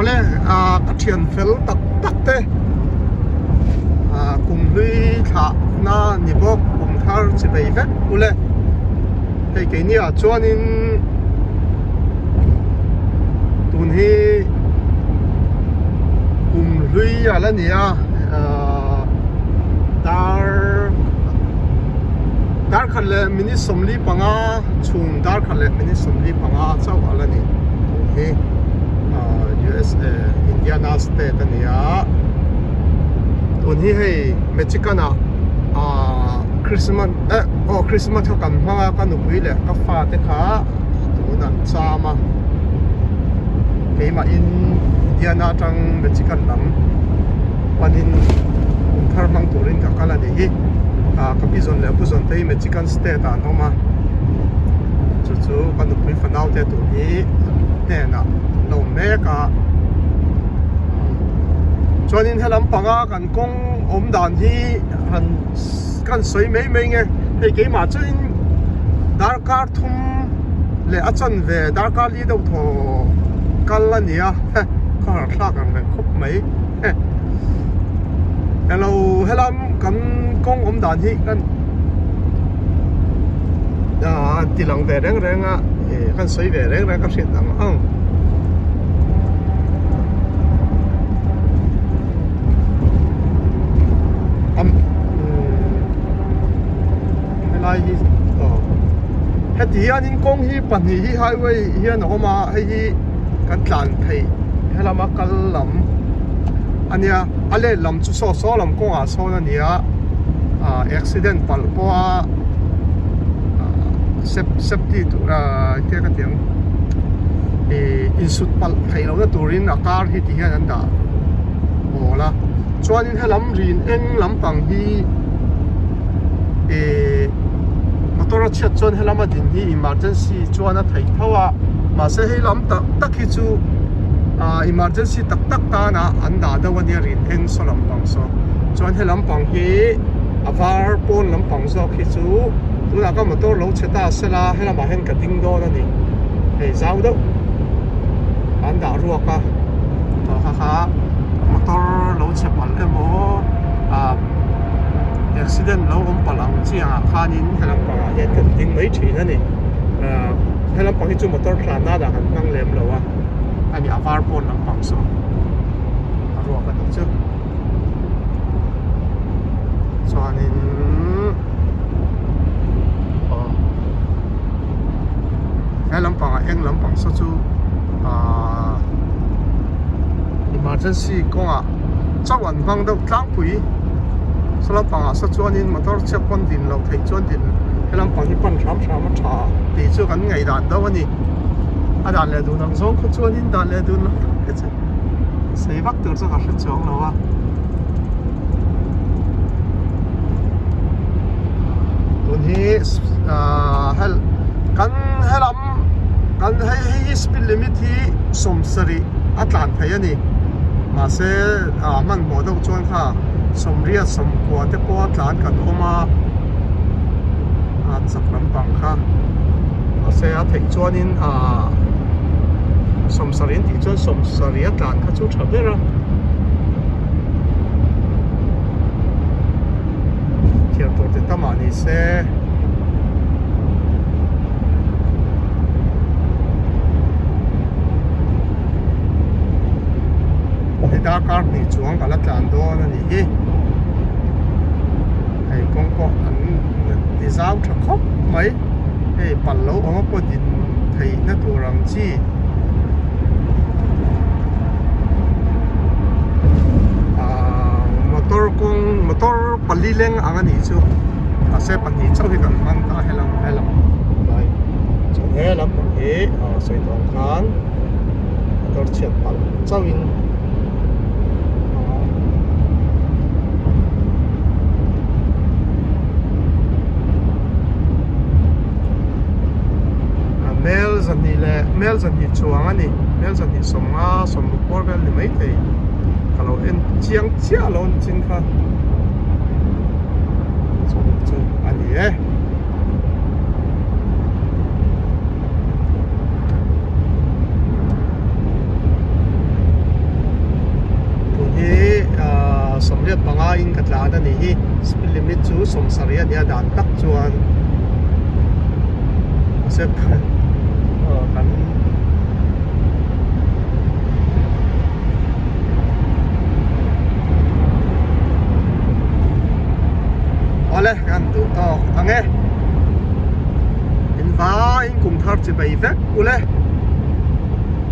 Awle ka thian fel tak tak te kum hlui thlah na ni bawk kum thar chi bei vek ule hei keini ah chuanin tun hi kum hlui a la ni a dar dar khat leh minute 45 chhung dar khat leh minute 45 chauh a la ni tun hi USA Indiana state a ni a tun hi hei Michigan ah ahh Christmas eh aw Christmas kha kan hmang a ka nupui leh ka fate kha tun an cham a keimahin Indiana atang Michigan lam panin kum thar hmang turin ka kal a ni hi ah ka pi zawn leh pu zawn te hi Michigan state ah an awm a chu chu ka nupui fanau te tun hi hnenah an lo awm mek a chuanin helam panga kan kawng awm dan hi han kan sawi mai mai nge hei keimah chuanin darkar thum leh a chanve darkar li deuh thaw kal a ni a ka harh thlak ang reng khawp mai hello helam kan kawng awm dan hi kan ah ti lang ve reng reng a ih kan sawi ve reng reng ka hriat ang ang am helai hi aw heti hianin kawng hi pahnih hi highway hian a awm a hei hi kan tlan theih helama kal lam a nia a let lam chu saw saw lam kawngah sawn a ni a ah accident palh pawh a safety tur ah engtia ka tih ang ih insut palh theih lohna turin a car hi ti hian an dah awl a chuanin helam rin eng lampang hi ih motor a chhiat chuan helama din hi emergency chuan a theih tho a mahse hei lam tak tak hi chu ah emergency tak tak tana an dah deuh ania rin eng saw lampang saw chuan he lampang hi a var pawn lampang zawk hi chu tunah ka motor lo chhe ta sela helamah hian ka ding dawn a ni hei zau deuh an dah ruak a tah kha kha motor lo chhe palh emaw ah accident lo awm palh ang chi angah khanin he lampangah hian kan ding mai thin a ni ah he lampang hi chu motor tlan nan ah kan hmang lem lo a ani a var pawn lampang saw a ruak a nih chu chuanin aw he lampangah eng lampang saw chu ahh emergency kawngah chauh an hmang deuh tlangpui saw lampangah saw chuanin motor chhiat pawn din loh theih chuan din he lampang hi pan hram hram a tha tih chu kan ngaihdan deuh a ni a dan leh dun ang zawng khaw chuanin dan leh dun lo tak te chu sei vak tur chu ka hre chuang lo a tun hi ah hel kan helam kan hei hei hi speed limit hi 70 a tlan thei a ni mahse ah hmanhmawh deuh chuan kha 80 90 te pawh a tlan kan awm a a chak lampang kha mahse a theih chuanin ah 70 an tih chuan 70 a tlan kha chu tha ber a thiam tur ti tamah ni se. Hei darkar hnih chuang ka la tlan dawn a nih hi hei kawng pawh an ti zau tha khawp mai hei palh lo awm a pawh din theihna tur ang chi ahh motor kawng motor pali leng ang a nih chu mahse pahnih chauh hi kan hmang ta helam helam lai chuan he lampang hi ah sawi tawh ang khan motor chhiat palh chauhin a mel zahnih leh mel zahnih chuang a ni mel zahnih sawmnga sawmruk bawr vel ni maithei ka lo en chiang chiah lo ni chin kha chu chu a ni e. panga in ka tlan a nih hi speed limit chu 70 a nia dan tak chuan mahse aw kan Awle kan duh tawk ang e. In vaiin kum thar chi bei vek ule.